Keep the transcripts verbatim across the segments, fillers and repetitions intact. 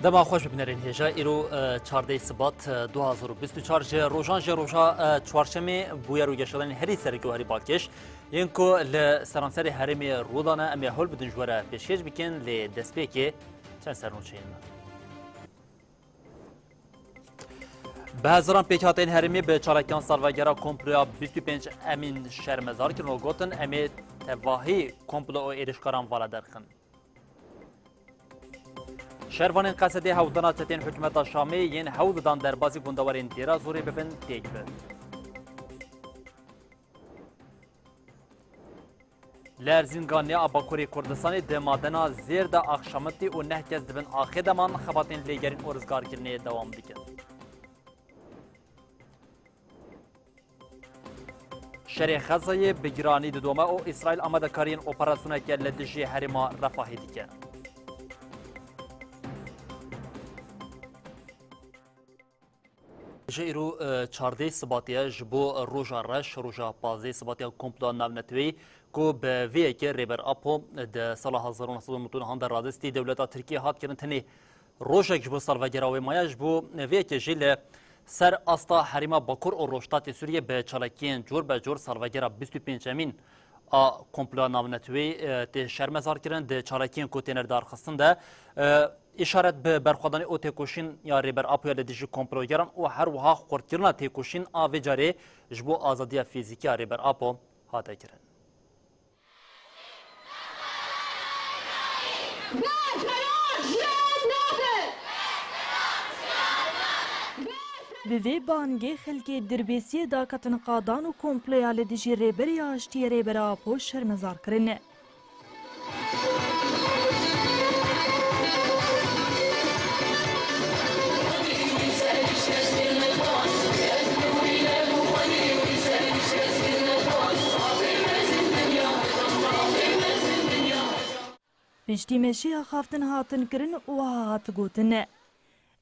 Dema xweş bi binêrên hêja, îro, e, çardeh Sibat, e, du hazar û bîst û çar ji rojan ji roja, e, çarşemê bûyer û geşedanên herî sereke û herî balkêş yên ku li seranserê herêmê rû dane, em ê hewl bidin ji we re pêşkêş bikin, lê destpêkê çend sernûçeyên me. Bi hezaran pêkhateyên herêmê bi çalakiyan salvegera komploya bîst û pênc Emîn şermezar kirin û gotin, em ê tevahî komplo û êrişkaran vala derxin. Şervanên Qesedê hewldana çetên hikûmeta Şamê yên hewl didan derbazî gundewarên Dêra Zorê bibin têk bi. Li Erzînganê a Bakurê Kurdistanê di madena zêr de axşamitî û neh kes dibin axê de man, xebatên lêgerîn û rizgarkirinê dewam dikin. Şerê Xezayê bi giranî didome û Îsraîl amadekariyên operasyoneke li dijî herêma Refahê dike. Ji îro, e, çardeh Sibatê ye, ji bo roja reş, roja pazdeh Sibatê ya komploya navneteweyî ku bi vê yekê Rêber Apo di sala hezar û neh sed û newid û neh de radestî dewleta Tirkiyê hat kirin, tenê rojek ji bo salvegera wê maye, ji bo vê yekê jî li ser asta herêma Bakur û Rojhilatê Sûriyê bi çalakiyên cor be cor salvegera bîst û pêncemîn a komploya navneteweyî, e, tê şermezar kirin. Di çalakiyên ku têne lidarxistin de, e, îşaret bi berxwedanê û têkoşîn ya Rêber Apoya li dijî komplogeran û her wiha xurtkirina têkoşîn a vê carê ji bo azadiya fîzîkî ya Rêber Apo hate kirin. Bi vê bangê xelkê Dirbêsiyê daketin qadan û komploya li dijî Rêberê Aştiyê Rêber Apo şermezar kirin. Piştî meşê axaftin hatin kirin û wiha hat gotin,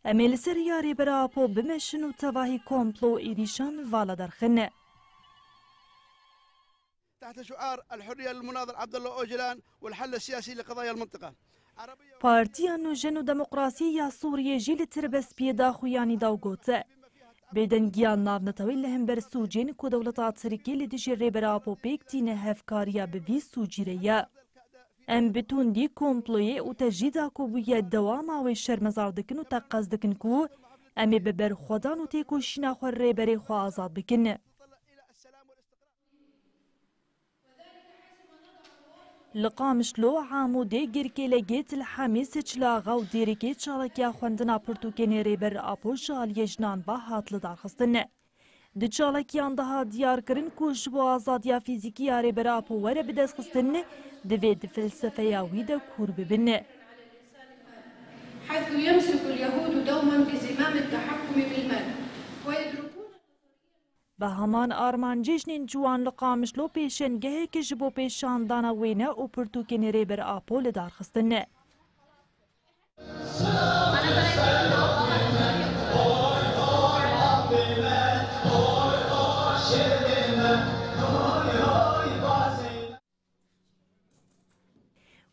em ê li ser ya Rêber Apo bimeşin û tevahî komplo û êrîşan vala derxin. تحت شعار الحرية للمناضل عبد الله أوجلان والحل السياسي لقضايا المنطقة. Partiya Nûjen û Demokrasiyê ya Sûriyê jî li Tirbespiyê daxuyanî da û got, bêdengiya navneteweyî li hember sûcên ku dewleta Tirkî li dijî Rêber Apo pêk tîne hevkariya bi vî sûcî re ye. Em bi tundî komployê û tecrîda ku bûye dewama wê şermezar dikin û teqez dikin ku em ê bi berxwedan û têkoşîna xwe rêberê xwe azad bikin. Li Qamişlo, Amûdê, Girkê, Legê, Til Hemî, Seçil Axa û Dêrikê çalakiya xwendina pirtûkên Rêber Apo ji aliyê jinan ve hat lidarxistin. Di çalakiyan de hat diyarkirin ku ji bo azadiya fîzîkî ya Rêber Apo were bidestxistin, divê di felsefeya wî de kûr bibin. حيث يمسك اليهود دوما بزمام التحكم بالمال ويدركون Bi heman armancê jinên ciwan li Qamişlo pêşengeheke ji bo pêşandana wêne û pirtûkên Rêber Apo lidarxistin.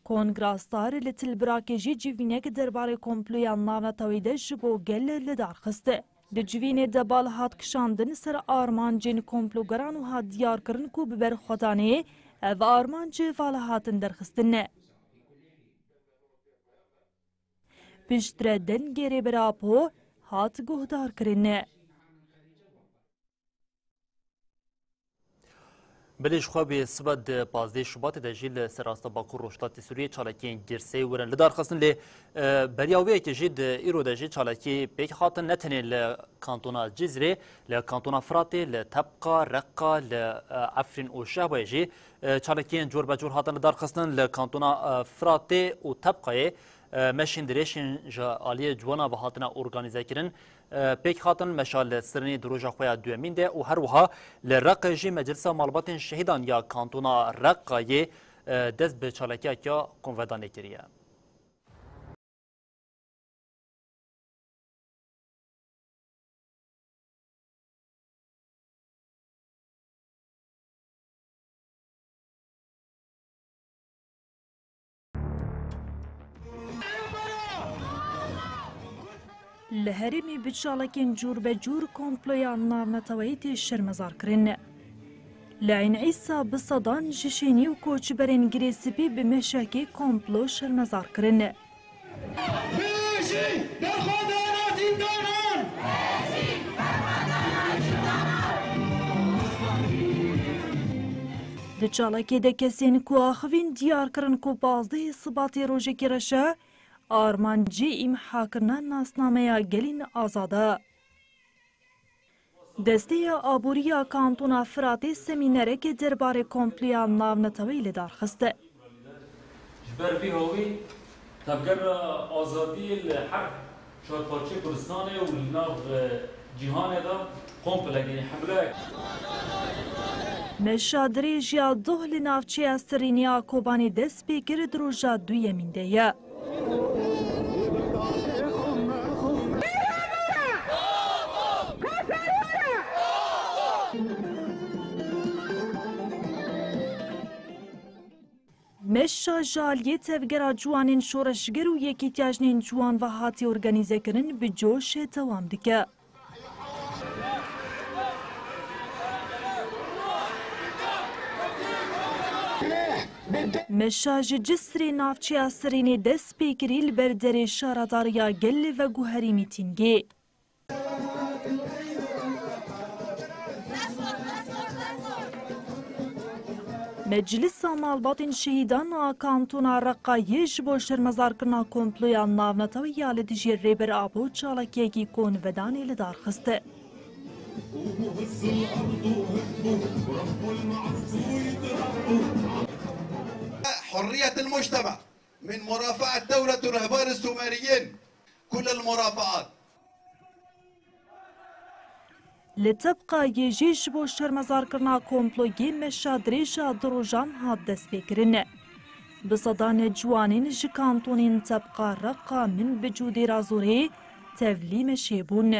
Kongra Star li Tilbirakê jî civînek derbarê komploya navneteweyî de ji bo gel li dar xist. Di civînê de bal hat kişandin ser armancên komplogeran û hat diyarkirin ku bi berxwedanê ev armanc vala hatin derxistin. Piştre dengê Rêber Apo hat guhdarkirin. Belê ji xwe bê sibe di pazdeh Şubatê de jî li ser asta Bakur Rojhilatê Sûriyê çalakiyên girseyî werin lidarxistin lê, e, beriya wê yekê jî di îro de jî çalakî pêk hatin ne tenê li kantona Cizrê, li kantona Firatê, li Tebqa, Reqqa, li, e, Efrîn û Şehbayê jî, e, çalakiyên cor be cor hatin lidarxistin. Li kantona, e, Firatê û Tebqayê, e, meşên dirêjên ji aliyê ciwana ve hatine organîzekirin. E, pêk hatin meşa li Sirinê di roja xwe ya duyemîn de û her wiha li Reqê jî Meclisa Malbatên Şehîdan ya Kantona Reqayê, e, dest bi çalakiyeke konvedanê kiriye. Li herêmê bi çalakên cûr be cûr komploya navneteweyî tê şermezarkirin. Li Eyn Îsa bi sedan ji şênî û koçberên Girê Spî bi meşekê komplo şermezar kirin. Bijî berxwedana zîndanan! Di çalakê de kesên ku axivîn diyar kirin ku pazdehê Sibatê rojekî reş e, armancî îmhakirina nasnameya gelên azad e. Desteya Aboriya Kantona Firatê semînerekê derbarê komploya navneteweyî li dar xist. Ji ber vî hawî tevgera azadiyê li her çarparçeyê Kurdistanê û li nav, e, cîhanê de komplek, yanî hemleyek. Meşa dirêj ya doh li navçeya Sirînê a Kobanê dest pê kir, di roja duyemîn de ye. Meşa ji aliyê Tevgera Ciwanên Şoreşger û Yekîtiya Jinên Ciwan ve hatiye organîzekirin bi coş dewam dike. Meşa ji Cisrê navçeya Sirînê dest pê kirî, li ber derê şaredariya gel veguherî mîtîngê. Meclisa Malbatên Şehîdan a Kantona Reqayê ji bo şermezarkirina komploya navneteweyî ya li dijî Rêber Apo çalakiyekî konvedanê li dar xist. حرية المجتمع من مرافعة دولة رهبان السومريين، كل المرافعات. Li Tebqayê jî ji bo şermezarkirina komployê meşa dirêj a du rojan hat destpêkirin. Bi sedan ciwanên ji kantonên Tebqa, Reqa, Minbic û Dêra Zorê tevlî meşê bûn.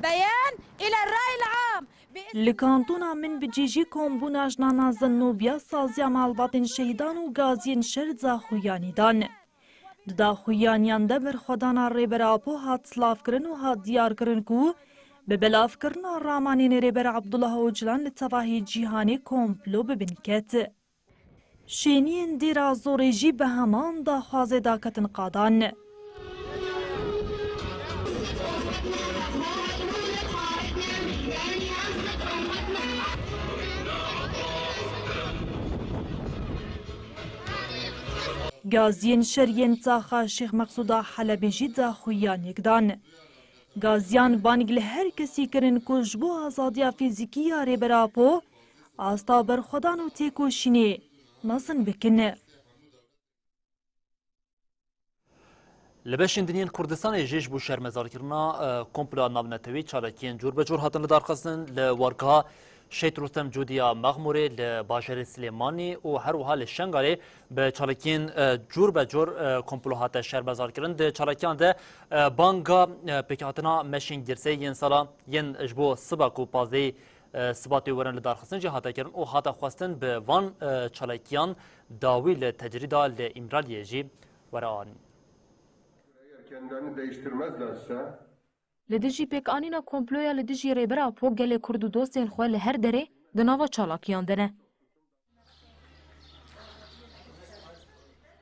بيان إلى الرأي العام. Li kantona Minbicê jî kombûna jinana Zennobiya saziya malbatên şehîdan û gaziyên şer daxuyanî dan. Di daxuyaniyan de berxwedana Rêber Apo hat silavkirin û hat diyarkirin ku bi belavkirina ramanên Rêber Abdullah Ocalan li tevahî cîhanê komplo bi bin ket. Şêniyên Dêra Zorê jî bi heman daxwazê daketin qadan. Gaziyên şer yên taxa Şêx Meqsûda Helebê jî daxuyaniyek dan. Gaziyan bang li her kesî kirin ku ji bo azadiya fîzîkî ya Rêber Apo asta berxwedan û têkoşînê mezin bikin. Li beşên din yên Kurdistanê jî ji bo şermezarkirina, e, komploya navnetewî çalakiyên cûr be cûr hatin lidarxistin. Li wargeha Şehîd Rûstem Cûdî ya Mexmûrê, li bajarê Silêmanî û her wiha li Şengalê bi çalakiyên, e, cûr be cûr, e, komplo hate şermezarkirin. Di çalakiyan de, e, banga, e, pêkhatina meşên girseyî yên sala yên ji bo siba ku pazdehê, e, Sibatê werin lidarxistin jî hate kirin û hate xwestin bi van, e, çalakiyan dawî li tecrîda li Îmraliyê jî were anîn. Eğer kendilerini değiştirmezlerse, Li dijî pêkanîna komploya li dijî Rêber Apo gelê Kurd û dostên xwe li her derê di nava çalakiyan de ne.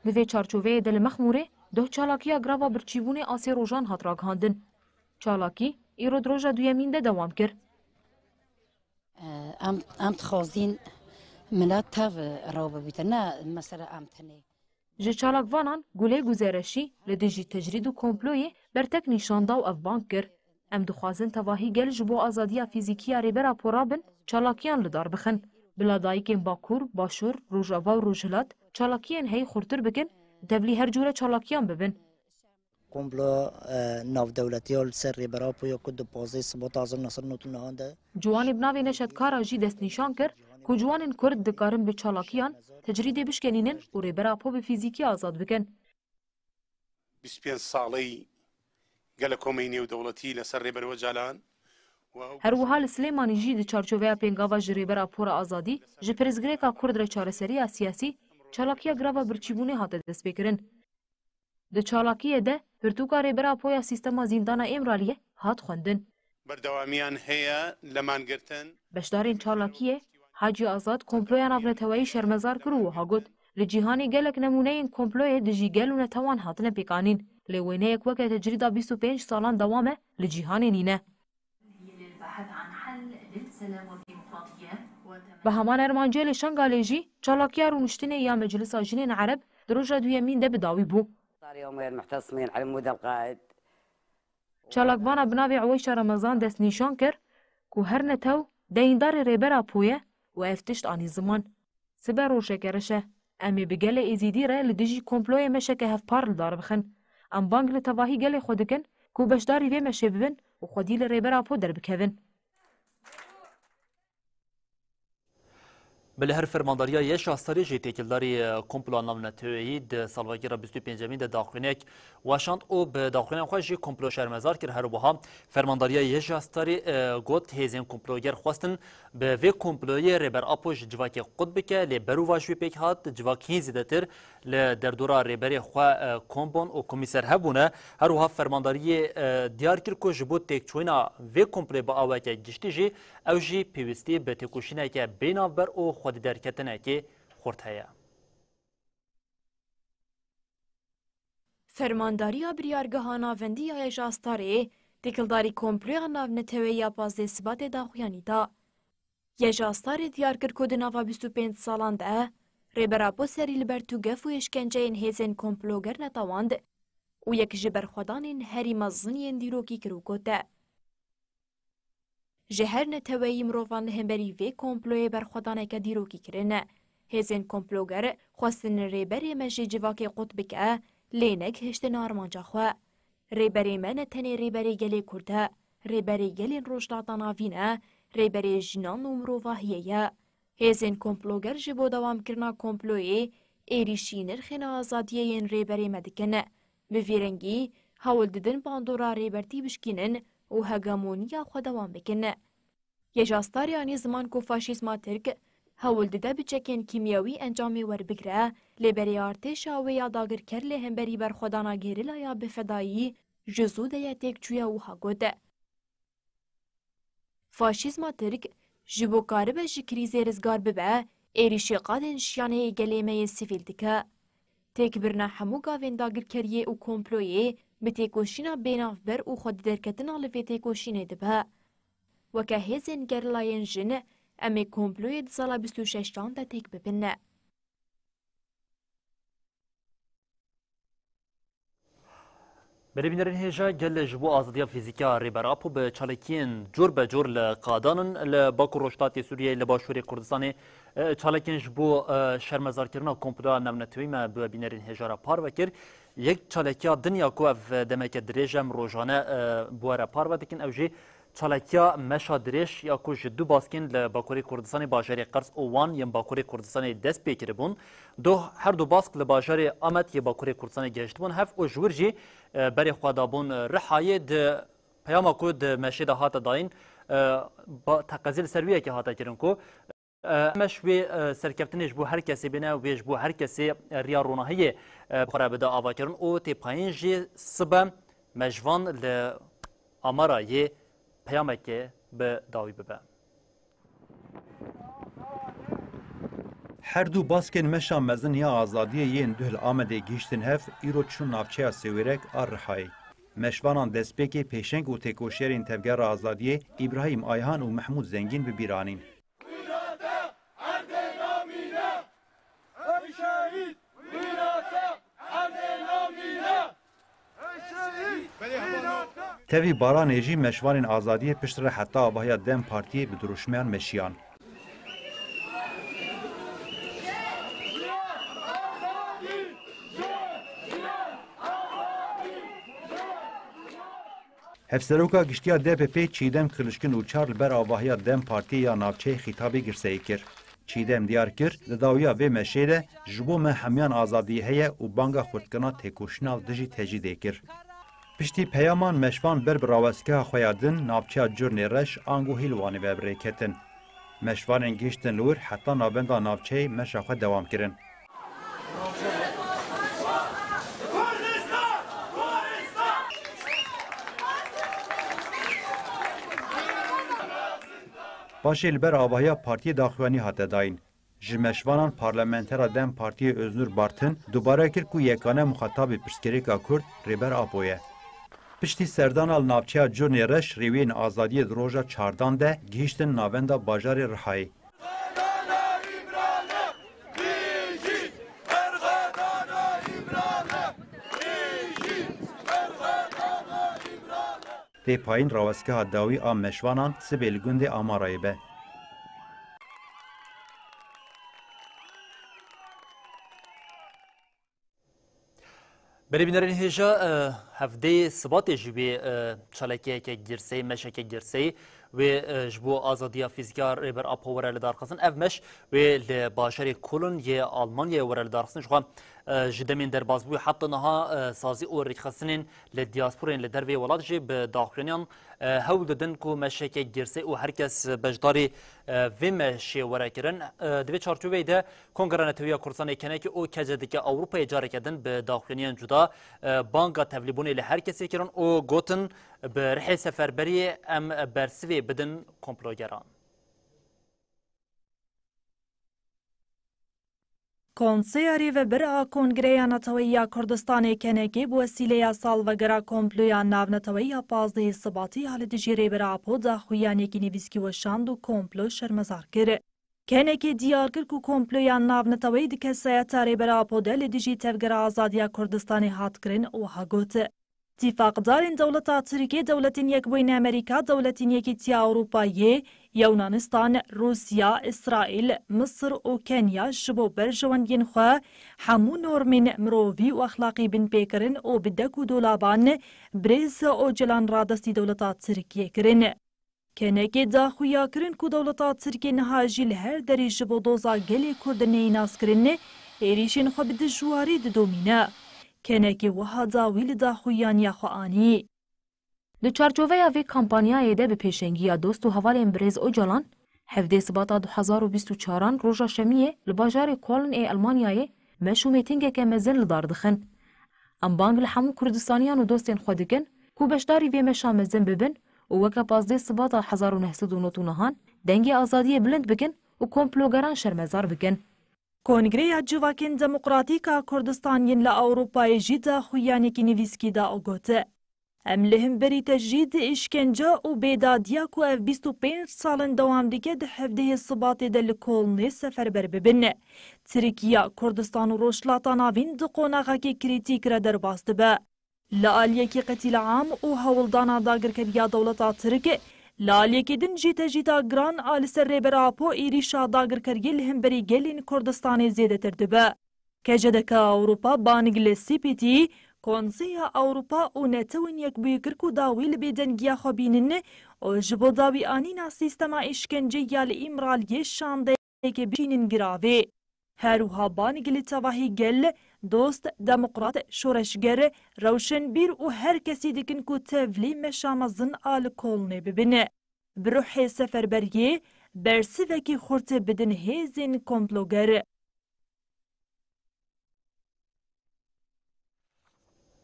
Di vê çarçoveyê de li Mexmûrê doh çalakiya girava birçîbûnê a sê rojan hat ragihandin. Çalakî îro di roja duyemîn de dewam kir. Em, em dixwazîn milet tev raw bibîte, ne mesela em tenê. Ji çalakvanan Gulê Guzereşî li dijî tecrîd û komployê bertek nîşan da û ev bang kir, Em dixwazin tevahî gel ji bo azadiya fîzîkî ya Rêber Apo rabin, çalakiyan li dar bixin. Bila dayikên Bakur, Başûr, Rojava û Rojhilat çalakiyên heyî xurtir bikin, tevlî her cûre çalakiyan bibin. Komplo, e, navdewletî ya li ser Rêber Apoya ku di pazdeh Sibata hezar neh sed û nod û neh de. Ciwanê bi navê Neşet Kara jî destnîşan kir ku ciwanên Kurd dikarin bi çalakiyan tecrîdê bişkenînin û Rêber Apo bi fîzîkî azad bikin. بیست و پێنج ساڵەی گەلە کۆمەی نێودەوڵەتی لەسەر ڕێبەر ئۆجالان و ئەو Her wiha li Silêmanî jî di çarçoveya pêngava ji Rêber Apo re azadî, ji pirsgirêka Kurd re çareserî ya siyasî, çalakiya girava birçîbûnê hate destpêkirin. Di çalakiyê de pirtûka Rêber Apo ya sîstema zîndana Îmraliyê hat xwendin. بەردەوامیان هەیە لە مانگرتن. Beşdarên çalakiyê Hacî Azad komploya navneteweyî şermezar kir û wiha got, Li cîhanê gelek nemûneyên komployê dijî gel û netewan hatine pêkanîn. Lê wêneyek weke tecrîda bîst û pênc salan dewam e, li cîhanê nîne. Bi heman armancê li Şengalê jî çalakiya rûniştinê ya Meclisa Jinên Ereb di roja duyemîn de bi dawî bû. صار يومين محتصمين على مود القائد. Çalakvana bi navê Eweyşa Remezan destnîşan kir ku her netew deyîndarê Rêber Apo ye û ev tişt anî ziman. Sibe rojeke reş e. Em ê bi gelê Êzîdî re li dijî komployê meşeke hevpar li dar bixin. Em bang li tevahî gelê xwe dikin ku beşdarî vê meşê bibin û xwedî li Rêber Apo derbikevin. Belê her fermandariya YJA Starê jî têkildarî, e, komploya navneteweyî di salvegera bîst û pêncemîn de daxuyaniyek weşand û bi daxuyaniya xwe jî komplo şermezar kir. Her wiha fermandariya YJA Starê, e, got, hêzên komploger xwestin bi vê komployê Rêber Apo ji civakê qut bike, lê berûva ji wê pêk hat, civak hîn zêdetir li derdora rêberê xwe, e, kom bûn û komî ser hev bûne. Her wiha fermandariyê, e, diyar kir ku ji bo têkçûna vê komplê bi aweke giştî jî ew jî pêwîstî bi têkoşîneke bênavber û xwedîderketinekê xurt heye. Fermandariya Biryargeha Navendî ya YJA Starê têkildarî komploya navneteweyî ya pazdeh Sibatê daxuyanî da. YJA Starê diyar kir ku di nava bîst û pênc salan de Rêber Apo serî li ber tûgef û êşkenceyên hêzên komploger netewand û yek ji berxwedanên herî mezin yên dîrokî kir û gote, Ji her neteweyî mirovan li hemberî vê komployê berxwedaneke dîrokî kirine. Hêzên komploger xwestin rêberê me ji civakê qut bike, lê negihiştin armanca xwe. Rêberê me ne tenê rêberê gelê Kurd e, rêberê gelên Rojhilata Navîn e, rêberê jinan û mirovahiyê ye. Hêzên komploger ji bo dewamkirina komployê êrîşî nirxên azadiyê yên rêberê me dikin. Bi vî rengî, hewl didin bandora rêbertî bişkînin û hegemoniya xwe dewam bikin. YJA Starê anî ziman ku faşîzma Tirk hewl dide bi çekên kîmyewî encamê werbigire, lê berê artêşa wê ya dagirker li hemberî berxwedana gerîlaya bi fedayî ji zû de ye têkçûye û wiha got, Faşîzma Tirk ji bo karibe ji krîzê rizgar bibe, êrîşî qadên şiyanê yê gelê me yê sivîl dike. Têkbirina hemû gavên dagirkeriyê û komployê bi têkoşîna bênavber û xwedîderketina li vê têkoşînê dibe. Weke hêzên gerîlayên jin, em ê komployê di sala bîst û şeşan de têk bibin. Belê bînerên hêja, gel ji bo azadiya fîzîkî ya Rêber Apo bi çalakiyên cor be cor li qadan in. Li Bakur Rojhilatê Sûriyeyê, li Başûrê Kurdistanê, e, çalakiyên ji bo, e, şermezarkirina komploya navnetewî me bi bînerên hêja re parve kir. Yek çalakiya din ya ku ev demeke dirêj em rojane, e, bi we re parve dikin, ew jî çalakiya meşa dirêj ya ku ji du baskên li Bakurê Kurdistanê bajarê Qers û Wan yên Bakurê Kurdistanê dest pê kiribûn. Doh her du bask li bajarê Amed yê Bakurê Kurdistanê gehiştibûn hev û ji wir jî, e, berê xwe dabûn, e, Rihayê. Di peyama ku di meşê de hate dayîn, e, ba-, teqezî li ser wî yekê hate kirin ku, e, meş wê, e, serkeftinê ji bo her kesê bêne, wê ji bo her kesê, e, riya ronahiyê, e, bi xwe re bide avakirin û tê payîn jî sibe me ji van li Amara yê peyamekê bi dawî bibe. Her du baskên meşa mezin ya azadiyê yên duh li Amedê gihîştin hev, îro çûn navçeya Sêwêrek a Rihayê. Meşvanan destpêkê pêşeng û têkoşerên Tevgera Azadiyê Îbrahîm Ayhan û Mehmûd Zengîn bi bîr anîn. Tevî Baranê jî meşvanên azadiyê pişt re heta abahiya DEM Partiyê bi dirûşmeyan meşiyan. Hevseroka Giştî ya D P P Çîdem Kilişkin û çar li ber avahiya DEM Partiyê ya navçeyê xîtabê girseyê kir. Çîdem diyar kir, di dawiya vê meşê de ji bo me hemiyan azadiyê heye û banga xurtkirina têkoşîna li dijî tecrîdê kir. Piştî peyaman meşvan ber bi rawestgeha xwe ya din navçeya Curnê Reş ango Hîlwanê ve bi rê ketin. Meşvanên gihiştin li wir heta navenda navçeyê meşa xwe dewam kirin. Paşê li ber avahiya partiyê daxuyanî hate dayîn. Ji meşvanan parlamentera DEM Partiyê Öznur Bartin dubare kir ku yekane muxatabê pirsgirêka Kurd Rêber Apo ye. Piştî serdana li navçeya Curnê Reş rêwiyên azadiyê di roja çardan de gihiştin navenda bajarê Rihayê. Tê payîn rawestgeha dawî a meşvanan sibê li gundê Amarayê be. Belê bînerên hêja, e, hevdeyê Sibatê jî wê, e, çalakiyeke girseyî, meşeke girseyî wê, e, ji bo azadiya fîzîkî ya Rêber Apo were lidarxistin. Ev meş wê li bajarê Kolon yê Almanyayê were lidarxistin. Jixwe, e, ji demên derbasbûyî heta niha, e, sazî û rêkxistinên li diyasporên li derveyê welat jî bi daxuyaniyan, e, hewl didin ku meşeke girseyî û her kes beşdarî, e, vê meşê were kirin. E, di vê çarçoveyê de Kongreya Netewî ya Kurdistanê kenekê û K C D K Ewropayê careke din bi daxuyaniyan cuda, e, banga tevlîbûnê li her kesê kirin û gotin, bi rihê seferberiyê em bersivê bidin komplogeran. Konseya Rêvebir a Kongreya Neteweyî ya Kurdistanê kenekê bi wesîleya salvegera komploya navneteweyî ya pazdehê Sibatî ya li dijî Rêber Apo daxuyaniyekî nivîskî weşand û komplo şermezar kir. Kenekê diyar kir ku komploya navneteweyî di kesayeta Rêber Apo de li dijî Tevgera Azadiya Kurdistanê hat kirin û wiha got, Tîfaqdarên dewleta Tirkiyê, Dewletên Yekbûyî Amerîka, Dewletên Yekîtiya Ewropayê, Yewnanistan, Rûsya, Îsraîl, Misir û Kenya ji bo berjewendiyên xwe hemû normên mirovî û exlaqî binpê kirin û bi dek û dolaban Birêz Ocalan radestî dewleta Tirkiyê kirin. Kenekê daxuya kirin ku dewleta Tirkiyê niha jî li her derê ji bo doza gelê Kurd neyê naskirin, êrîşên xwe bi dijwarî didomîne. Kenekê wiha dawî li daxuyaniya xwe anî. Di çarçoveya vê kampanyayê de bi pêşengiya dost û hevalên birêz Ocalan, hevdê Sibata du hezar û bîst û çaran roja şemiyê li bajarê Köln ê Elmanyayê meş û mêtingeke mezin li dar dixin. Em bang li hemû Kurdistaniyan û dostên xwe dikin ku beşdarî vê meşa mezin bibin û weke pazdeh Sibata hezar û neh sed û nod û nehan dengê azadiyê bilind bikin û komplogeran şermezar bikin. Kongreya Civakên Demokratîk a Kurdistan yên li Ewropayê jî daxuyanekî nivîskî da û got, Em li hemberî tecrîd, îşkence û bêdadiya ku ev bîst û pênc sal in dewam dike, di hevdehê Sibatê de li Kolnê seferber bibin. Tirkiye, Kurdistan û Rojhilata Navîn di qonaxekî krîtîk re derbas dibe. Li aliyekî qetîlam û hewldana dagirkeriya dewleta Tirk, li aliyekî din jî tecrîda giran a li ser Rêber Apo êrîşa dagirkeriyê li hemberî gelên Kurdistanê zêdetir dibe. K C D K Ewropa bang li C P T, Konseya Ewropa û Netewên Yekbûyî kir ku dawî li bêdengiya xwe bînin û ji bo dawî anîna sîstema îşkenceyê ya li Îmraliyê şandeyeke bişînin giravê. Her wiha bang li tevahî gel, dost, demokrat, şoreşger, rewşenbîr û her kesî dikin ku tevlî meşa mezin a li Kolnê bibin. Bi ruhê seferberiyê bersivekî xurt bidin hêzên komploger.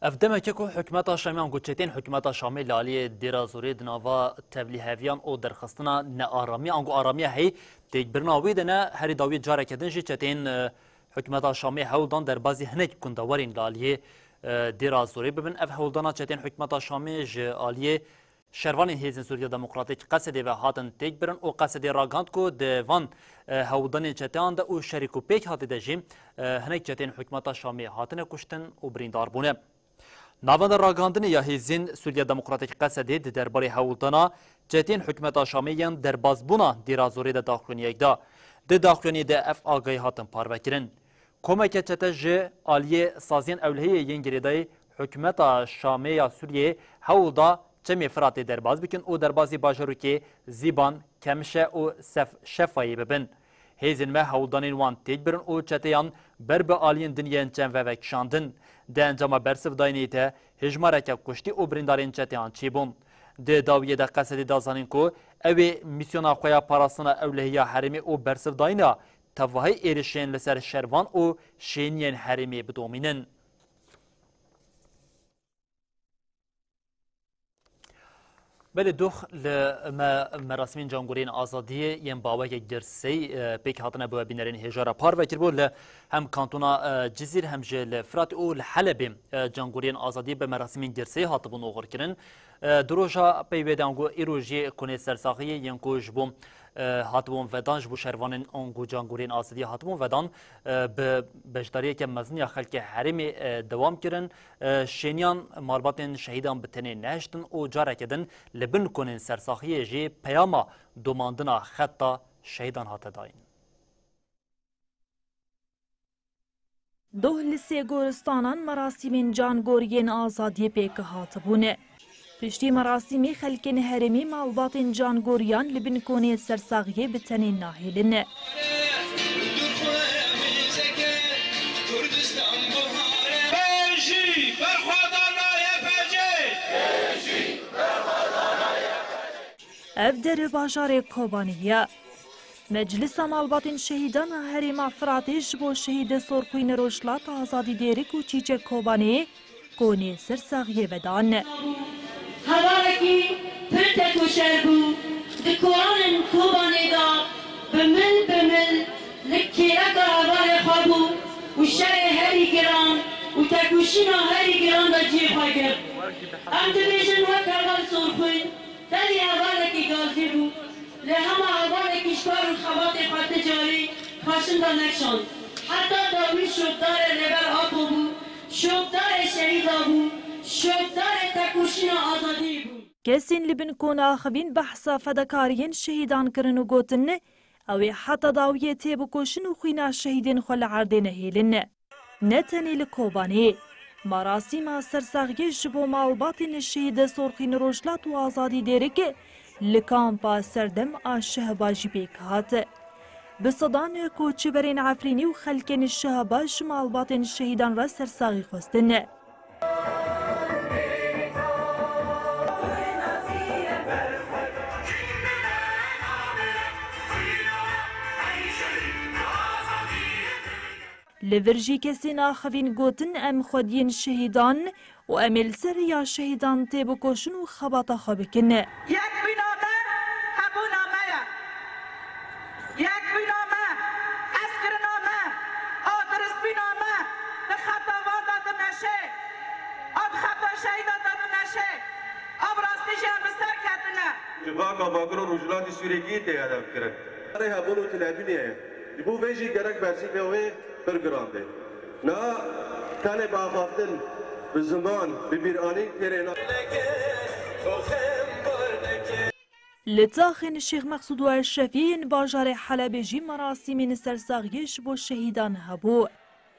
Ev demeke ku hikûmeta Şamê ango çetên hikûmeta Şamê li aliyê Dêra Zorê di nava tevlîheviyan û derxistina nearamiya ango aramiya heyî têkbirina wê de ne, herî dawî careke din jî çetên, e, hikûmeta Şamê hewl dan derbazî hinek gundewarên li aliyê, e, Dêra Zorê bibin. Ev hewldana çetên hikûmeta Şamê ji aliyê Şervanên Hêzên Sûriya Demokratîk Qesedê ve hatin têkbirin û Qesedê ragihand ku di van, e, hewldanên çeteyan de û şerî ku pêk hatî de jî, e, hinek çetên hikûmeta Şamê hatine kuştin û birîndar bûne. Navenda ragihandinê ya Hêzên Sûriya Demokratîk Qesedê di derbarê hewldana çetên hikûmeta Şamê yên derbazbûna Dêra Zorê de daxuyaniyek da. Di daxuyaniyê de ev agahî hatin parvekirin. Komeke çete ji aliyê saziyên ewlehiyê yên girêdayî hikûmeta Şamê ya Sûriyeyê hewl da Çemê Firatê derbas bikin û derbasî bajarokê Zîban, Kemişe û Sef-, Şefayê bibin. Hêzên me hewldanên wan têk birin û çeteyan ber bi aliyên din yên çem vevekişandin. Di encama bersivdayînê de hêjmareke kuştî û birîndarên çeteyan çêbûn. Di dawiyê de Qesedê da zanîn ku ew ê mîsyona xwe ya parastina ewlehiya herêmê û bersivdayîna tevahî êrişên li ser şervan û şêniyên herêmê bidomînin. Belê dox li me, merasîmên cangoriyên azadiyê yên bi awayekî girseyî, e, pêk hatine bi we bînerên hêja re parve kiribû. Li hem kantona, e, Cizîr hem jî li Firatê û li Helebê, e, cangoriyên azadiyê bi merasîmên girseyî hatibûn oxirkirin. E, di roja pey wê de ango îro jî konê sersaxiyê yên ku ji bo, e, hatibûn vedan, ji bo şervanên ango cangoriyên azadiyê hatibûn vedan, e, bi beşdariyeke mezin ya xelkê herêmê, e, dewam kirin. E, şêniyan malbatên şehîdan bi tenê nehiştin û careke din li bin konên sersaxiyê jî peyama domandina xeta şehîdan hate dayîn. Doh li sê goristanan merasîmên cangoriyên azadiyê pêk hatibûn. Piştî merasîmê xelkên herêmê malbatên cangoriyan li bin konê sersaxiyê bi tenê nahêlin. Ev der bajarê Kobanê ye. Meclisa Malbatên Şehîdan a Herêma Firatê ji bo şehîdê Sorxwîn Rojhilat Azadî Dêrik û Çîçek Kobanê konê sersaxiyê vedan. Hevalekî pir tekoşer bû. Di koranên Kobanê de bi mil bi mil li kêleka hevalê xwe bû û şerê herî giran û tekoşîna herî giran de cihê xwe girt. Em dibêjin wek heval Sorxwîn, Tevî hevalekî gazî bû, lê hema hevalekî ji bar û xebatê xwe ti carî xweşin de nekişand. Heta dawî şopdarê Rêber Apo bû, şopdarê şehîda bû, şopdarê tekoşîna azadiyê bû. Kesên li bin kona axivîn behsa fedakariyên şehîdan kirin û gotin, ew ê heta dawiyê têbikoşin û xwîna şehîdên xwe li erdê nehêlin. Ne tenê li Kobanê, merasîma sersaxiyê ji bo malbatên şehîdê Sorxîn Rojhilat û Azadî Dêrik li kampa Serdem a Şehba jî pêk hat. Bi sedan koçberên Efrînî û xelkên Şehba ji malbatên şehîdan re sersaxî xwestin. Li vir jî kesên axivîn gotin, em xwediyên şehîdan û em ê li ser riya şehîdan têbikoşin û xebata xwe bikin. Yekbûna me hebûna me ye. Yekbûna me, hezkirina me, adiristbûna me di xeta van de dimeşe, a di xeta şehîdan de dimeşe, a bi rastî jî em bi ser ketine. Civaka Bakur û Rojhilatê Sûriyê kî tê hedef kirin? Rê hebûn û tunebûnê ye. Ji bo vê jî gerek bersîvê wê pir giran be. Niha tenê bi axaftin, bi ziman, bi bîranîn têrê na. Li taxên Şêx Mexsûd û Eşrefiyê yên bajarê Helebê jî merasîmên sersaxiyê ji bo şehîdan hebû.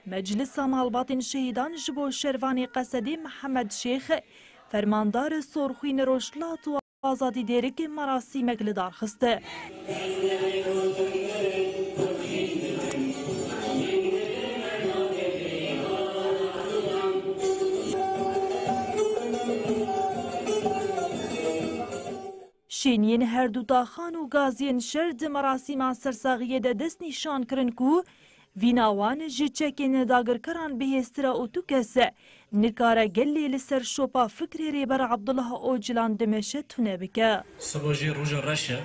Meclisa Malbatên Şehîdan ji bo şervanê Qesedê Mihemed Şêx, fermandar Sorxwîn Rojhilat û Azadî Dêrikê merasîmek li dar xist. Şêniyên her du taxan û gaziyên şer di merasîma sersaxiyê de dest nîşan kirin ku vîna wan ji çekên dagirkeran bihêztir e û tu kes nikare gelê li ser şopa fikrê Rêber Abdullah Ocalan dimeşe tune bike. Siba jî roja reş e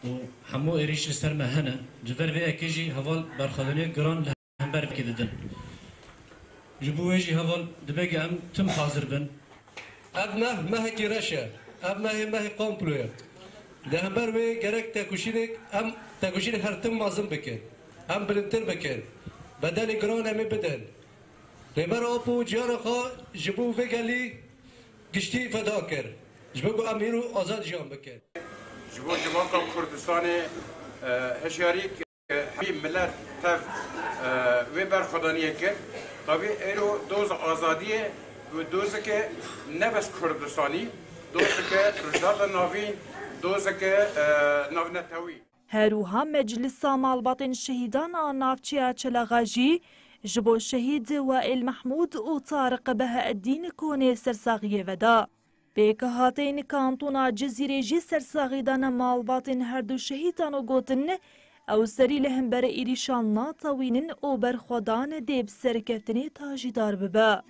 û hemû êrîş li ser me hene. Ji ber vê yekê jî heval berxwedaniya giran li hember vê yekê didin. Ji bo wê jî heval dibe ku em tim hazir bin. Ev meh mehekî reş e. Ev mehê mehê komplo ye. Li hember wê gerek tekoşînek, em tekoşînek her tim mezin bikin. Em bilindtir bikin. Bedelê giran em ê bidin. Rêber Apo ciyana xwe ji bo vê gelî giştî feda kir. Ji bo ku em îro azad jiyan bikin. Ji bo civaka Kurdistanê, e, hişyarî Hemî milet tev, e, wê berxwedaniyê kir. Tabî êro doza azadiyê û dozike ne bes Kurdistanî, Dozeke Rojava Navîn, dozeke, e, navnetewî. Her wiha Meclisa Malbatên Şehîdan a Navçeya Çelexa jî ji bo şehîd Waîl Mehmûd û Tariq Beheddîn konê sersaxiyê veda. Pêkhateyên Kantona Cizîrê jî sersaxî dane malbatên her du şehîdan û gotin, ew serî li hember êrîşan natewînin û berxwedan dê bi serkeftinê tajîdar bibe.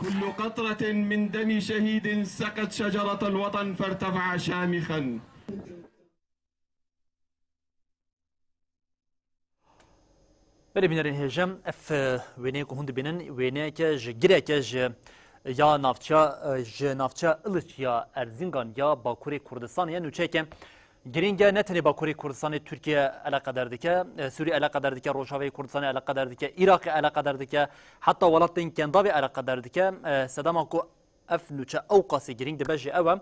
كل قطرة من دم شهيد سقت شجرة الوطن فارتفع شامخا. Belê bînerên hêje, ev, e, wêneyê ku hûn dibînin, wêneyeke ji gireke ji ya navçeya, e, ji navçeya Iliç ya Erzingan ya Bakurê Kurdistanê ye. Nûçeyeke girîng e, ne tenê Bakurê Kurdistanê Tirkiye eleqedar dike, e, Sûrî eleqedar dike, Rojavayê Kurdistanê eleqedar dike, Iraqê eleqedar dike, heta welatên Kendavê eleqedar dike. E, sedema ku ev nûçe ew qasî girîng dibe jî ew e.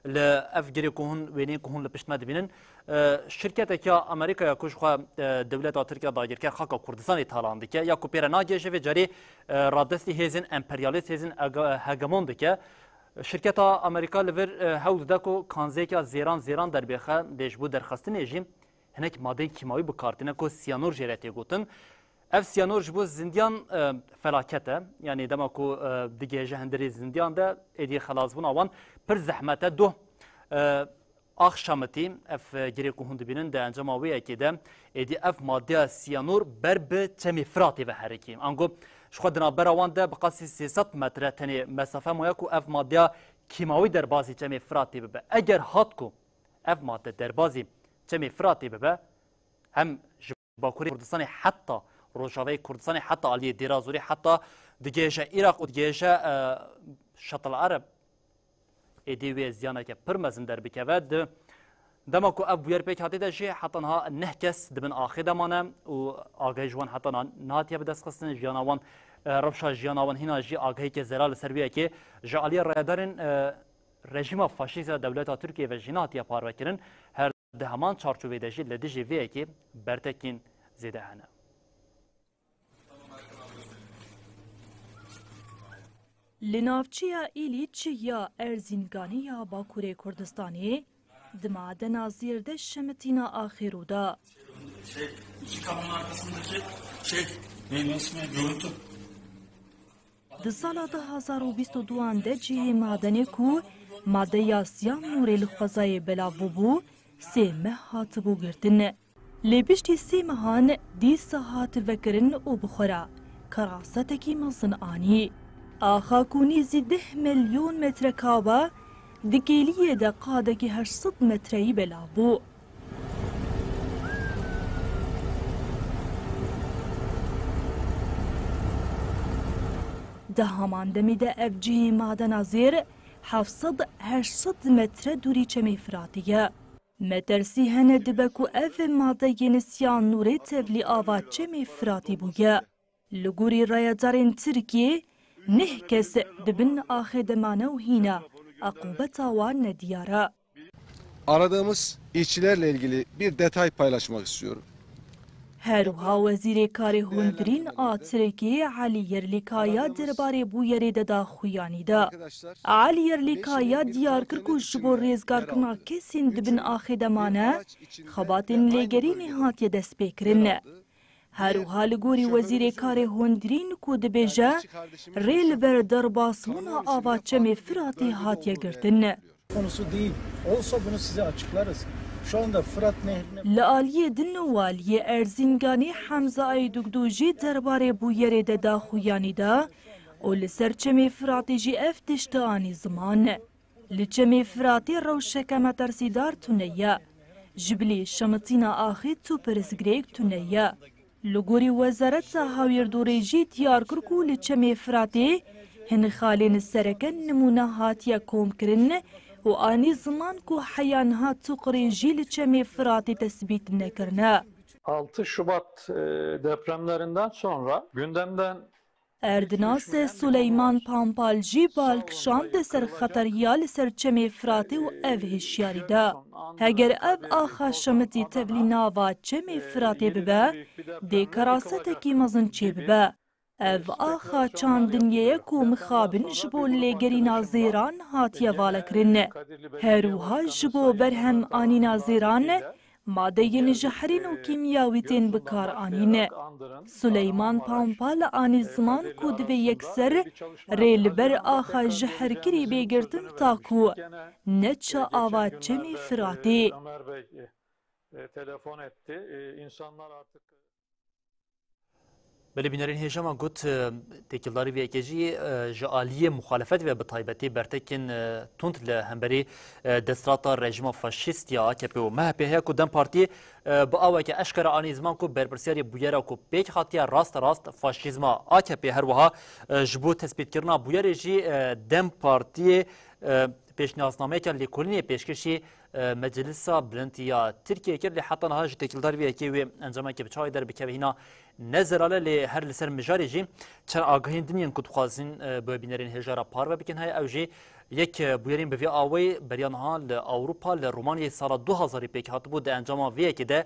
Li ev girê ku hûn, wêneyên ku hûn li pişt me dibînin, e, şirketeke ya Amerîka ya ku ji xwe, e, dewleta Tirkiye dagirker xaka Kurdistanê talan dike, ya ku pê re nagihêje vê carê, e, radestî hêzên emperyalîst, hêzên ege-, hegemon dike. Şirketa Amerîka li vir, e, hewl dide ku kanzeyeke zêran zêran derbêxe, dê ji bo derxistinê jî hinek madeyên kîmawî bi kar tîne ku siyanor jê re tê gotin. Ev siyanor ji bo zindiyan, e, felaket e. Yanî dema ku, e, digihêje hundirê zindiyan de, êdî xelasbûna wan pir zehmet e. Doh, e, axşamitî ev, e, girê ku hûn dibînin di encama wê yekê de, êdî ev madeya siyanor ber bi Çemê Firatê ve herikî. Ango ji xwe di navbera wan de bi qasî sê sed metre tenê mesafe maye ku ev madeya kîmawî derbazî Çemê Firatê bibe. Eger hat ku ev made derbazî Çemê Firatê bibe, hem ji Bakurê Kurdistanê heta Rojavayê Kurdistanê, heta aliyê Dêra Zorê, heta digihêje Iraq û digihêje, e, Şatil Ereb, êdî wê ziyaneke pir mezin derbikeve. Di dema ku ev bûyer pêk hatî de jî heta niha neh kes di bin axê de mane û agahî ji wan heta niha nehatiye bidestxistin. Jiyana wan, e, rewşa jiyana wan hîna jî agahiyeke zelal li ser wê yekê ji aliyê rayedarên, e, rejîma faşîst ya dewleta Tirkiyê ve jî nehatiye parvekirin. Her di heman çarçovê de jî li dijî vê yekê bertekên zêde hene. Li navçeya Îlîç ya Erzînganê ya Bakurê Kurdistanê di madena zêr de şemitîna axê rû da. Şey, iki kamyon arkasındaki şey, neydi ismi? Görüntü. Di sala du hazar û bîst û duan de cihê madenê ku madeya siyanûrê li xwezayê belav bûbû, sê meh hatibû girtin. Lê piştî sê mehan dîsa hat vekirin û bi xwe re kerasetekî mezin anî. Axa ku nêzî deh milyon metre kaba di kêliyê de qadekî heşt sed metreyî belav bû. Di heman demê de ev cihê madena zêr heft sed heşt sed metre dûrî Çemê Firatê ye. Metirsî hene dibe ku ev madeyên siyanûrê tevlî ava Çemê Firatê bûye. Li gorî rayedarên Tirkiyê neh kes di bin axê de mane û hîna eqûbeta wan nediyar e. Aradığımız işçilerle ilgili bir detay paylaşmak istiyorum. Her wiha Wezîrê Karê Hundirîn a Tirkiyê Elî Yerlîkaya derbarê bûyerê de daxuyanî da. Elî Yerlîkaya diyar kir ku ji bo rêzgarkirina kesên di bin axê de mane, xebatên lêgerînê hatiye destpêkirin. Her wiha li gorî Wezîrê Karê Hundirîn ku dibêje, rê li ber derbasbûna ava Çemê Firatê hatiye girtin. Konusu değil. Olsa bunu size açıklarız. Şu anda Fırat Nehri'ne Li aliyê din waliyê Erzînganê Hemza Aydugdû jî derbarê bûyerê de daxuyanî da û li ser Çemê Firatê jî ev tişt anî ziman. Li Çemê Firatê rewşeke metirsîdar tune ye. Ji bilî şemitîna axê tu pirsgirêk tune ye. Li gorî Wezareta Hawîrdorê jî diyar kir ku li Çemê Firatê hin xalên sereke nimûne hatiye komkirin û anî ziman ku heya niha tu qirê jî li Çemê Firatê tesbît nekirine. Altı Şubat, e, depremlerinden sonra gündemden Erdnase Suleyman Pampal jî bal kişand ser xeteriya li ser Çemê Firatê û ev hişyarî da. Heger ev axa şimitî tevlî nava Çemê Firatê bibe, dê kerasetekî mezin çêbibe. Ev axa çandiniyê ye ku mixabin ji bo lêgerîna zêran hatiye valakirin. Her wiha ji bo berhem anîna zêran, madeyên jehrîn û kîmyawî tên bikaranîn. Suleyman Pampal anî ziman ku divê yekser rê li ber axa jehrkirî bê girtin ta ku neçe ava Çemê Firatê. Belê bînerên hêja me got, e, têkildarî vê yekê jî, e, ji aliyê muxalefetê ve bi taybetî bertekên, e, tund li hemberî, e, desthilata rejîma faşîst ya A K P û M H P heye ku DEM Partiyê, e, bi aweke eşkere anî ziman ku berpirsyarê bûyera ku pêk hatiye raste rast faşîzma A K P her wiha, e, ji bo tespîtkirina bûyerê jî, e, DEM Partiyê, e, pêşniyasnameyeke lêkolînê pêşkêşî, e, Meclisa Bilind ya Tirkiyê kir, lê heta niha ji têkildarî vê yekê wê encamekê bi çawa derbikeve hîna ne zelal e, lê her li ser mijarê jî çend agahiyên din yên ku dixwazin, e, bi bînerên hêja re parve bikin heye. Ew jî yek, e, bûyerên bi vî awayî beriya niha li Ewropa, li Romanyayê sala du hazarî pêk hatibû, di encama vê yekê de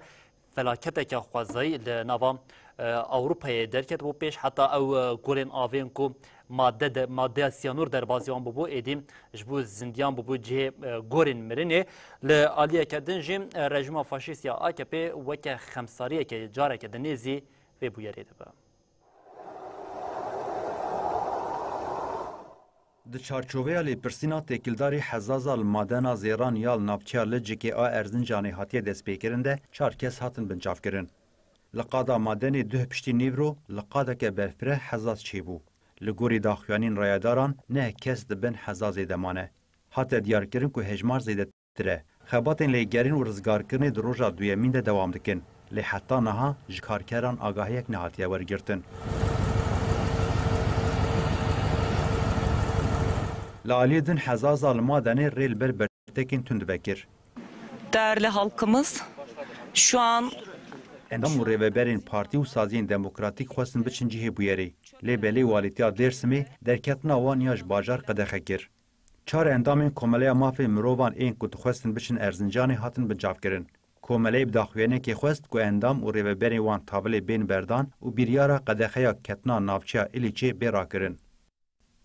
felaketeke xwezayî li nava, e, Ewropayê derket bû pêş. Heta ew, e, golên avê yên ku madde de, maddeya siyanûr derbasî wan bûbû, êdî ji bo zindiyan bûbû cihê, e, gorên mirinê. Li aliyeke din jî, e, rejîma faşîst ya A K P weke xemsariyeke careke din nêzî vê bûyerê dibe. Di çarçoveya lêpirsîna têkildarî hezaza li madena zêran ya li navçeya Licikê a Erzincanê hatiye destpêkirin de çar kes hatin binçavkirin. Li qada madenê duh piştî nîvro li qadeke berfireh hezaz çêbû. Li gorî daxuyaniyên rayedaran neh kes di bin hezazê de mane. Hate diyarkirin ku hejmar zêdetir e. Xebatên lêgerîn û rizgarkirinê di roja duyemîn de dewam dikin. Lê heta niha ji karkeran agahiyek nehatiye wergirtin. Li aliyê din hezaza li madenê rê li ber bertekên tund vekir. Değerli halkımız, şu an Endam û rêveberên partî û saziyên demokratîk xwestin biçin cihê bûyerê. Lê belê walîtiya Dêrsimê derketina wan ya ji bajar qedexe kir. Çar endamên Komeleya Mafê Mirovan ên ku dixwestin biçin Erzincanê hatin binçavkirin. Komeleyê bi daxuyaniyekê xwest ku endam û rêveberên wan tavilê bên berdan û biryara qedexeya ketina navçeya Îlîçê bê rakirin.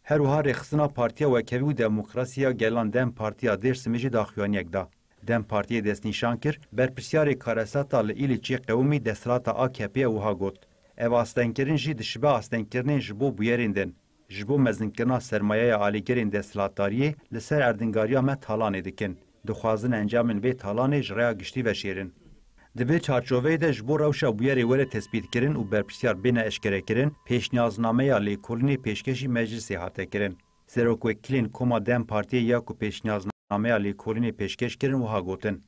Her wiha rêxistina Partiya Wekhevî û Demokrasî ya Gelan DEM Partiya Dêrsimê jî daxuyaniyek da. DEM Partiyê destnîşan kir, berpirsyarê karesata li Îlîçê qewimî desthilata A K P'ê wiha got, ev astengkirin jî dişibe astengkirinên ji bo bûyerên din. Ji bo mezinkirina sermayeya alîgirên desthilatdariyê li ser erdingariya me talanê dikin. Dixwazin encamên vê talanê ji rêya giştî veşêrin. Di vê çarçoveyê de ji bo rewşa bûyerê were tespîtkirin û berpirsiyar bêne eşkerekirin, pêşniyaznameya lêkolînê pêşkêşî meclisê hate kirin. Serokwekîlên Koma DEM Partiyê ya ku pêşniyaznameya lêkolînê pêşkêş kirin wiha gotin.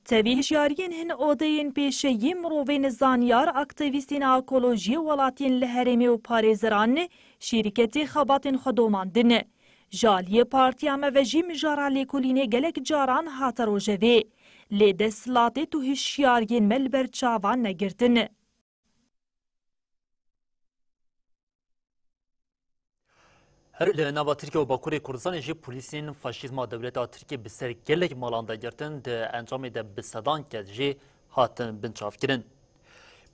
Tevî hişyariyên hin odeyên pêşeyî mirovên zanyar, aktîvîstên ekolojiyê, welatiyên li herêmê û parêzeran şîrketê xebatên xwe domandin. Ji aliyê partiya me ve jî mijara lêkolînê gelek caran hate rojevê. Lê desthilatê tu hişyariyên me li ber çavan negirtin. Her li nava Tirkiye û Bakurê Kurdistanê jî polîsên faşîzma dewleta Tirkiyê bi ser gelek malan de girtin, di encamê de bi sedan kes jî hatin binçavkirin.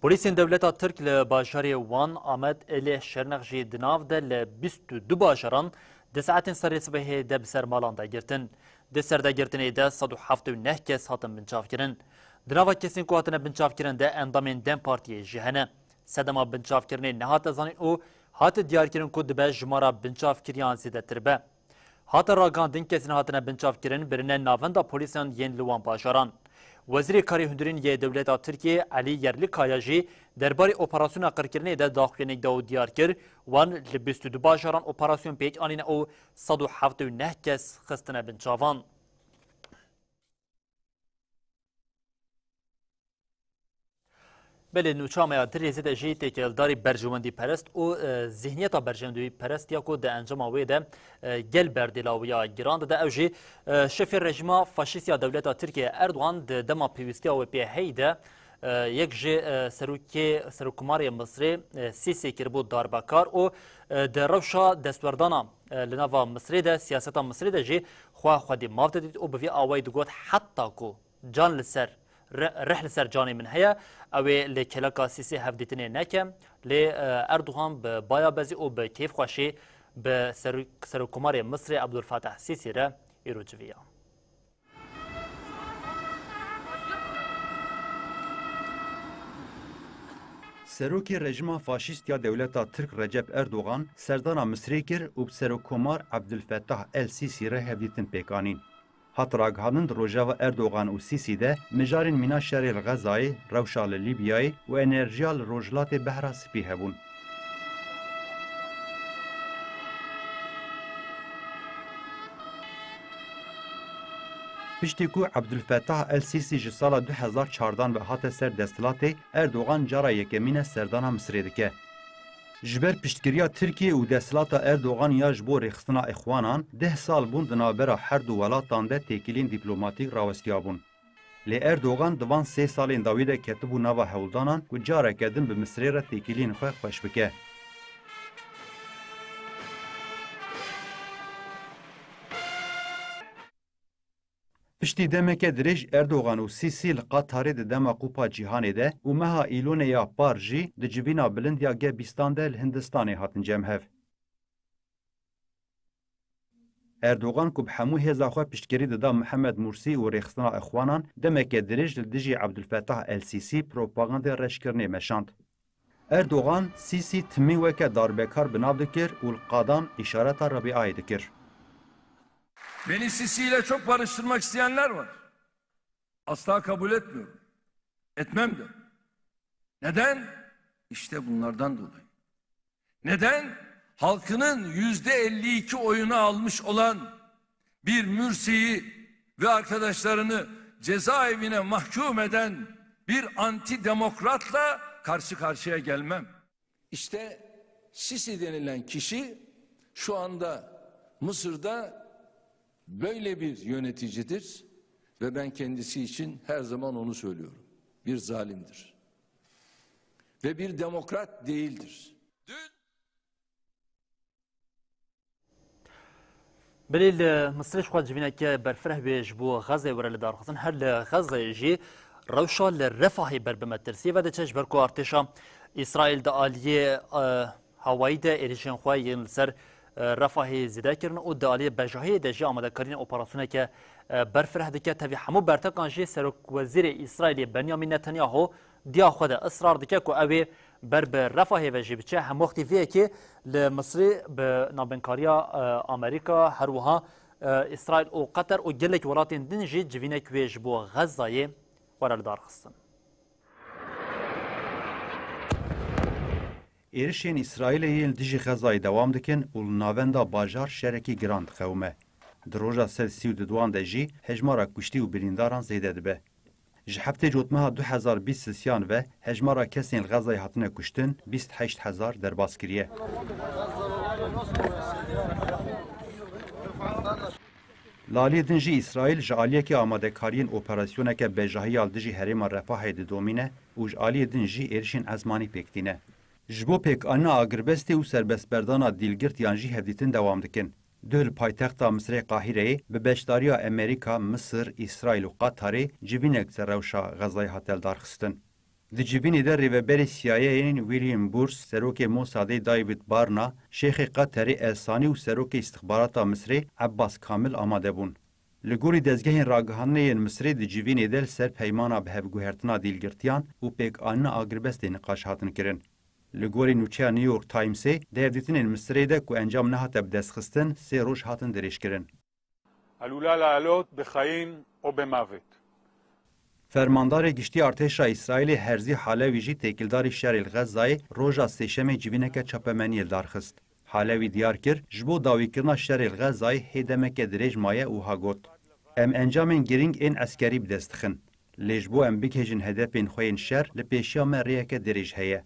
Polîsên dewleta Tirk li bajarê Wan, Amed, Êlih, Şirnex jî di nav de li bîst û du bajaran di saetên serê sibehê de bi ser malan de girtin. Di serdegirtinê de sed û heft û neh kes hatin binçavkirin. Di nava kesên ku hatine binçavkirin de endamên DEM Partiyê jî hene. Sedema binçavkirinê nehate zanîn û hate diyarkirin ku dibe jimara binçavkiriyan zêdetir be. Hate ragihandin kesên hatine binçavkirin birine navenda polîsan yên li wan bajaran. Wezîrê Karê Hundirîn yê dewleta Tirkiyê Elî Yerlikaya jî derbarê operasyona qirkirinê de daxuyaniyek da û diyar kir, wan li bîst û du bajaran operasyon pêk anîne û sed û heft û neh kes xistine bin çavan. Belê, nûça me ya dirêzê de jî têkildarî berjewendîperest û, e, zihniyeta berjewendîperest ya ku di encama wê de, e, gel berdêla wê ya giran dide. Ew jî, e, şefê rejîma faşîst ya dewleta Tirkiye Erdogan di dema pêwîstiya wê pê heyî de, E, yek ji, e, serokê, serokkomarê Misrê, e, Sîsî kiribû darbekar û, e, di rewşa destwerdana, e, li nava Misrê de, siyaseta Misrê de jî xwe xwedî maf didît û bi vî awayî digot, heta ku can li ser, ri-, rih li ser canê min heye, ew ê li kêleka Sîsî hevdîtinê neke. Lê, e, Erdogan bi bayabezî û bi kêfxweşî bi serok-, serokkomarê Misrê Ebdulfetah Sîsî re îro civiya. Serokê rejîma faşîst ya dewleta Tirk Recep Erdogan serdana Misrê kir û bi Serokkomar Ebdulfetah El Sîsî re hevdîtin pêk anîn. Hat ragihandin di rojeva Erdogan û Sîsî de mijarên mîna şerê li Xezayê, rewşa li Lîbyayê û enerjiya li Rojhilatê Behra Spî hebûn. Piştî ku Ebdulfetah El Sîsî ji sala du hezar çardan ve hate ser desthilatê, Erdogan cara yekemîn e serdana Misrê dike. Ji ber piştgiriya Tirkiyê û desthilata Erdogan ya ji bo rêxistina Îxwanan, deh sal bûn di navbera her du welatan de têkiliyên dîplomatîk rawestiyabûn. Lê Erdogan di van sê salên dawî de ketibû nava hewldanan ku careke din bi Misrê re têkiliyên xwe xweş bike. Piştî demeke dirêj Erdogan û Sîsî li Qatarê di dema Kupa Cîhanê de û meha Îlonê ya par jî di civîna bilind ya G bîstan de li Hindistanê hatin cem hev. Erdogan ku bi hemû hêza xwe piştgirî dida Mihemed Mursî û rêxistina Îxwanan, demeke dirêj li dijî Ebdulfetah El Sîsî propagandê reşkirinê meşand. Erdogan, Sîsî timî weke darbekar bi nav dikir û li qadan îşareta Rebiayê dikir. Beni Sisi ile çok barıştırmak isteyenler var. Asla kabul etmiyorum. Etmem de. Neden? İşte bunlardan dolayı. Neden? Halkının yüzde elli iki oyunu almış olan bir Mürsi'yi ve arkadaşlarını cezaevine mahkum eden bir antidemokratla karşı karşıya gelmem. İşte Sisi denilen kişi şu anda Mısır'da böyle bir yöneticidir ve ben kendisi için her zaman onu söylüyorum. Bir zalimdir. Ve bir demokrat değildir. Dün Belê li Misirê ji xwe civîneke berfireh bê ji bo Xezê were lidarxistin. Her li Xezê jî rewşa li Refahê ber bi metirsiyê ve diçe, ji ber ku artêşa Îsraîl di aliyê, e, hawayî de êrişên xwe yên li ser, e, Refahê zêde kirin û di aliyê bejahiyê de jî amadekariyên operasyoneke, e, berfireh dike. Tevî hemû bertekan jî Serokwezîrê Îsraîlê Benyamin Netanyahu diya xwe de israr dike ku ew ê ber bi Refahê ve jî biçe. Hemwextî vê yekê li Misrê bi navbeynkariya, e, Amerîka, her wiha, e, Îsraîl û Qeter û gelek welatên din jî civînek wê ji bo Xezayê were lidarxistin. Êrişên Îsraîlê yên li dijî Xezayê dewam dikin û li navenda bajar şerekî giran diqewime. Di roja sed sî û duduan de jî hejmara kuştî û birîndaran zêde dibe. Ji heftê Cotmeha du hezar bîst sisiyan ve hejmara kesên li Xezayê hatine kuştin bîst heşt hezar derbas kiriye. Li aliyê din jî Îsraîl ji aliyekê amadekariyên operasyoneke bejahiya li dijî herêma Refahê didomîne û ji aliyê din jî êrişên ezmanî pêk tîne. Ji bo pêkanîna agirbestê û serbestberdana dîlgirtiyan jî hevdîtin dewam dikin. Duh li paytexta Misirê Qahîreyê bi beşdariya Amerîka, Misir, Îsraîl û Qatarê civînek ser rewşa Xezayê hate lidarxistin. Di civînê de rêveberê C I A'yê William Burns, serokê Mossadê David Barna, şêxê Qaterê El Sanî û serokê îstixbarata Misirê Ebbas Kamil amade bûn. Li gorî dezgehên ragihandinê yên Misirê di civînê de li ser peymana bi hevguhertina dîlgirtiyan û pêkanîna agirbestê niqaş hatin kirin. Li gorî nûçeya New York Timesê, di hevdîtinên Misirê de ku encam nehate bidestxistin, sê roj hatin dirêjkirin. עלולה לעלות בחיים או במוות. Fermandarê giştî artêşa Îsraîlê Herzî Halewî jî têkildarî şerê li Xezayê roja Sêşemê civîneke çapemeniyê li dar xist. Halewî diyar kir, ji bo dawîkirina şerê li Xezayê hê demeke dirêj maye û ha got, Em encamên girîng ên eskerî bi dest dixin. Lê ji bo em bigihêjin hedefên xwe yên şer, li pêşiya me rêyeke dirêj heye.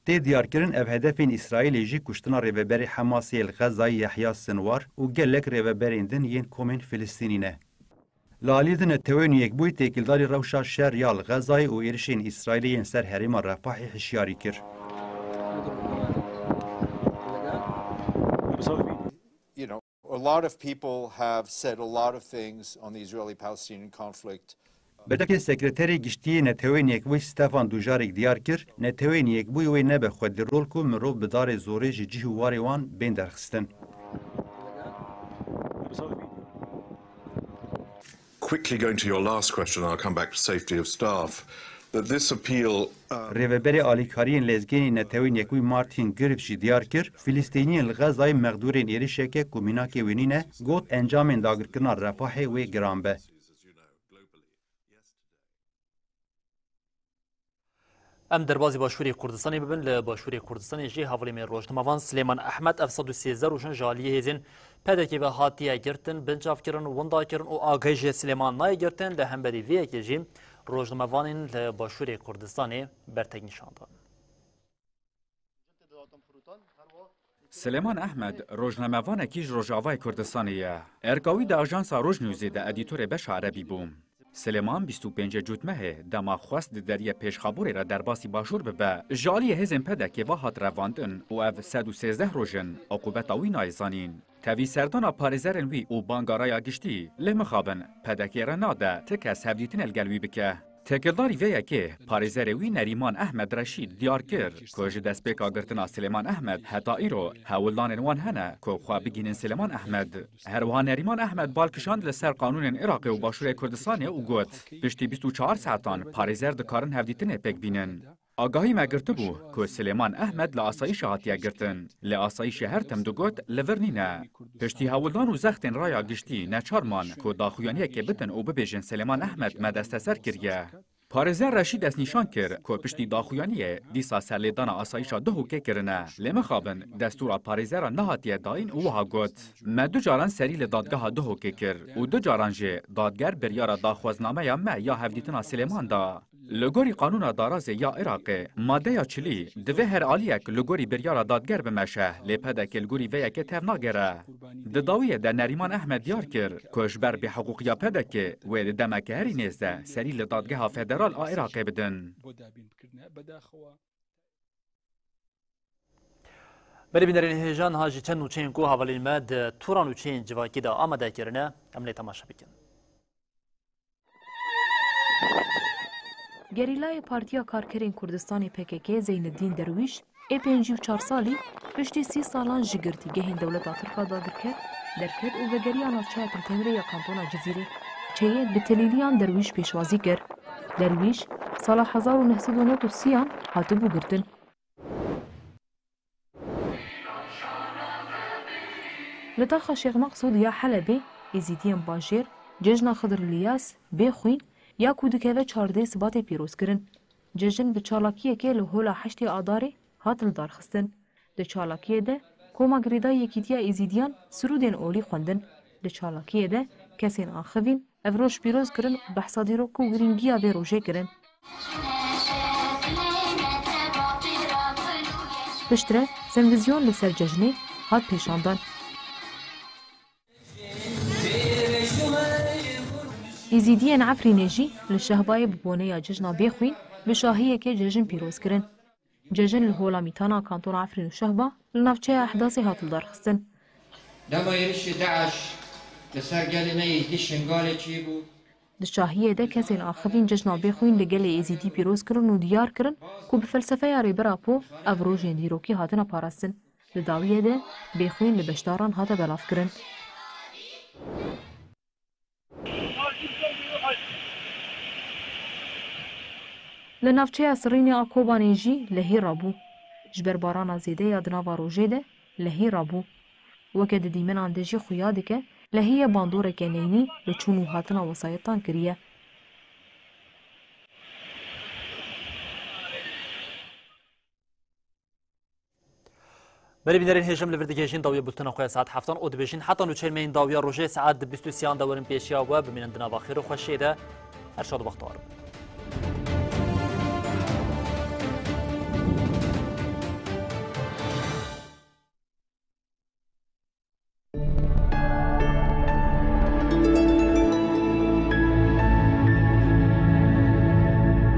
Tê diyarkirin ev hedefên Îsraîlê jî kuştina rêveberê Hemasê yê li Xezayê Yehya Sinwar û gelek rêveberên din yên komên Filistînî ne. Li alî din Netewên Yekbûyî têkildarî rewşa şer ya li Xezayê û êrişên Îsraîlê yên ser herêma Refahê hişyarî kir. You know, a lot of people have said a lot of things on the Israeli-Palestinian conflict. Bertekê Sekreterê Giştî yê Netewên Yekbûyî Stefan Dujarric diyar kir, Netewên Yekbûyî wê nebe xwedî rol ku mirov bi darê zorê ji cih û warê wan bên derxistin. Quickly going to your last question, I'll come back to safety of staff. That this appeal. Uh, Rêveberê Alîkariyên Lezgên ê Netewên Yekbûyî Martin Griffiths jî diyar kir, Filistîniyên li Xezayê mexdûrên êrişeke ku mînakê wê nîne, got encamên dagirkirina Refahê wê giran be. Em derbazî Başûrê Kurdistanê bibin, li Başûrê Kurdistanê jî hevalê me rojnamevan Silêman Ehmed ev sed û sêzdeh roj in ji aliyê hêzên P D K ve hatiye girtin, binçavkirin, windakirin û agahî ji Silêman nayê girtin, li hemberî vê yekê jî rojnamevanên li Başûrê Kurdistanê bertek nîşan dan. Silêman Ehmed, rojnamevanekî ji Rojavayê Kurdistanê ye. Erka wî di ajansa Roj Newsê de edîtorê beşa erebî bû. Silêman bîst û pêncê Cotmehê dema xwest di deriyê Pêşxaborê re derbasî Başûr bibe, ji aliyê hêzên P D K ve hat revandin û ev sed û sêzdeh roj in, uqûbeta wî nayê zanîn. Tevî serdana parêzerên wî û banga raya giştî, lê mixabin, P D K re nade ti kes hevdîtinê li gel wî bike. Têkildarî vê yekê, parêzerê wî Nerîman Ehmed Reşîd diyar kir ku ji destpêka girtina Silêman Ehmed heta îro hewldanên wan hene ku xwe bigihînin Silêman Ehmed. Her wiha Nerîman Ehmed bal kişand li ser qanûnên Iraqê û Başûrê Kurdistanê û got, piştî bîst û çar saetan parêzer dikarin hevdîtinê pêk bînin. Agahî me girtibû ku Silêman Ehmed li asayîşê hatiye girtin. Lê asayîşê her tim digot li vir nîne. Piştî hewldan û zextên raya giştî neçar man ku daxuyaniyekê bidin û bibêjin Silêman Ehmed me desteser kiriye. Parêzer Reşîd destnîşan kir ku piştî daxuyaniyê dîsa serlêdana asayîşa Duhokê kirine. Lê mixabin destûra parêzera nehatiye dayîn û wiha got, me du caran serî li dadgeha Duhokê kir û du caran jî dadger biryara daxwaznameya me ya hevdîtina Silêman da. Li gorî qanûna darazê ya Iraqê, madeya çilî, divê her aliyek li gorî biryara dadger bimeşe, lê P D K li gorî vê yekê tev nagere. Di dawiyê de Nerîman Ehmed diyar kir ku ji ber bêhiqûqiya P D K wê di demeke herî nêz de serî li Dadgeha Federal a Iraqê bidin. Berê bînerên hêja niha jî çend nûçeyên ku hevalên me di tûra nûçeyên civakî de amade kirine, em lê temaşe bikin. Gerîlayê Partiya Karkerên Kurdistanê P K K Zeyneddîn Derwîş ê pêncî û çar salî piştî sî salan ji girtîgehên dewleta Tirk a dagirker derket û vegeriya navçeya Til Temirê ya Kantona Cizîrê. Çeyê bi telîliyan Derwîş pêşwazî kir. Derwîş sala hezar û neh sed û nod û sî an hatibû girtin. Li taxa Şêx Meqsûd ya Helebê, Êzîdiyên bajêr cejna Xidir Liyas bê xwîn ya ku dikeve çardeh Sibatê pîroz kirin. Cejn bi çalakiyekê li Hola Heştê Adarê hat lidarxistin. Di çalakiyê de koma girêdayî Yekîtiya Êzîdiyan sirûdên olî xwendin. Di çalakiyê de kesên axivîn ev roj pîroz kirin û behsa dîrok û girîngiya vê rojê kirin. Piştre semvizyon li ser cejnê hat pêşandan. Êzîdiyên Efrînê jî li Şehbayê bi boneya cejna bê xwîn bi şahiyeke cejn pîroz kirin. Cejn li Hola Mîtana Kantona Efrîn û Şehba li navçeya Ehdasê hat lidarxistin. Dema êrişê DAIŞ li ser gelê me Êzdî Şingalê çêbû. Di şahiyê de kesên axivîn cejna bê xwîn li gelê Êzîdî pîroz kirin û diyar kirin ku bi felsefeya Rêber Apo ev rojên dîrokî hatine parastin. Di dawiyê de bê xwîn li beşdaran hate belavkirin. Li navçeya Sirînê a Kobanê jî lehî rabû. Ji ber barana zêde ya di nava rojê de lehî rabû. Weke di dîmenan de jî xuya dike, lehiyê bandoreke neynî li çûn û hatina wesayetan kiriye. Berê bînerên hêjim li vir digihêjin dawiya bultena xwe ya saet heftan û dibêjin heta nûçeyên me yên dawiya rojê saet di bîst û sêyan de werin pêşiya we, bimînin di nava xêr û xweşiyê de. Her şad û bextewar bin.